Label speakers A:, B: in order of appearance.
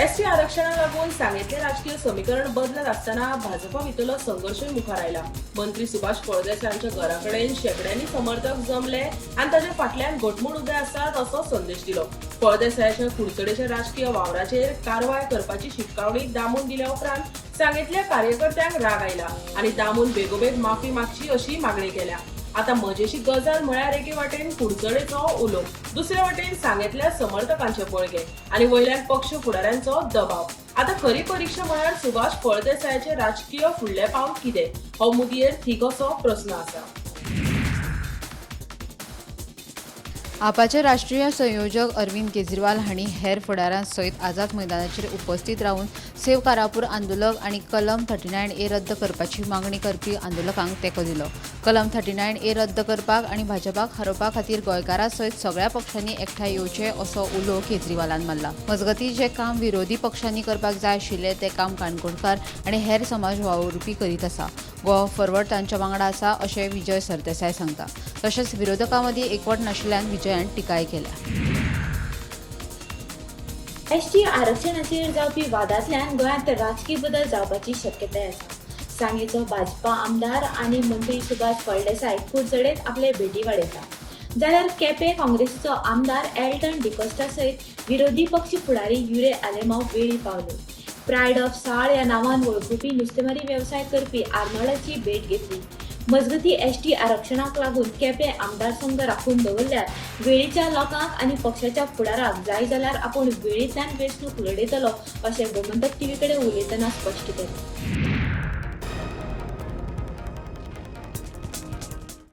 A: ST आरक्षणाक लागून सांगेंतलें राजकीय समीकरण बदलत आसतना भाजपा भितरलो संघर्शूय मुखार आयला. मंत्री सुभाष फळदेसायांच्या घरा कडेन शेंकड्यांनी समर्थक जमले आनी ताच्या फाटल्यान घटमूट उबे आसात असो संदेश दिलो. फळदेसायाच्या कुडचडेच्या राजकीय वावराचेर कारवाय करपाची शिटकावणी दामून दिल्या उपरांत सांगेंतल्या कार्यकर्त्यांक राग आयला आनी दामून बेगोबेग माफी मागची अशी मागणी केल्या. आता मजेशी गजाल म्हळ्यार एके वाटेन कुडचडेचो उलो, दुसरे वाटेन सांगेंतल्या समर्थकांचे बळगे आनी वयल्यान पक्ष फुडाऱ्यांचो दबाव. आता खरी परीक्षा म्हळ्यार सुभाष फळदेसायाचे राजकीय फुडलें पावल कितें हो मुदयेर थीक असो प्रस्न आसा.
B: आपाचे राष्ट्रीय संयोजक अरविंद केजरीवाल हांणी हेर फुडाऱ्यां सयत आझाद मैदानाचेर उपस्थित रावन सेव कारापूर आंदोलक आनी कलम 39A रद्द करपाची मागणी करपी आंदोलकांक तेंको दिलो. कलम 39A रद्द करपाक आनी भाजपाक हारोवपा खातीर गोंयकारां सयत सगळ्या पक्षांनी एकठांय येवचे असो उलो केजरीवालान मारला. मजगतीं, जें काम विरोधी पक्षांनी करपाक जाय आशिल्लें तें काम काणकोणकार आनी हेर समाज वावुरपी करीत आसा. गोवा फॉरवर्ड तांच्या वांगडा आसा अशें विजय सरदेसाय सांगता. तशेंच विरोधकां मदीं एकवट नाशिल्ल्यान विजयान टिकाय केल्या.
C: एसटी आरक्षणाचेर जावपी वादांतल्यान गोंयांत राजकी बदल जावपाची शक्यताय आसा. सांगेचो भाजपा आमदार आनी मंत्री सुभाष फळदेसाय कुडचडेंत आपले भेटी वाडयता, जाल्यार केपें काँग्रेसीचो आमदार एल्टन डिकोस्टा सयत विरोधी पक्ष फुडारी युरी आलेमाव वेळी पावले. प्रायड ऑफ साळ ह्या नांवान वळखुपी नुस्तेमारी वेवसाय करपी आर्नोल्डाची भेट घेतली. मजगतीं, एसटी आरक्षणाक लागून केपें आमदारसंघ राखून दवरल्यार वेळीच्या लोकांक आनी पक्षाच्या फुडाराक जाय जाल्यार आपूण वेळींतल्यान वेंचणूक लढयतलो अशें गोमंतक टीव्ही कडेन उलयतना स्पश्ट केलें.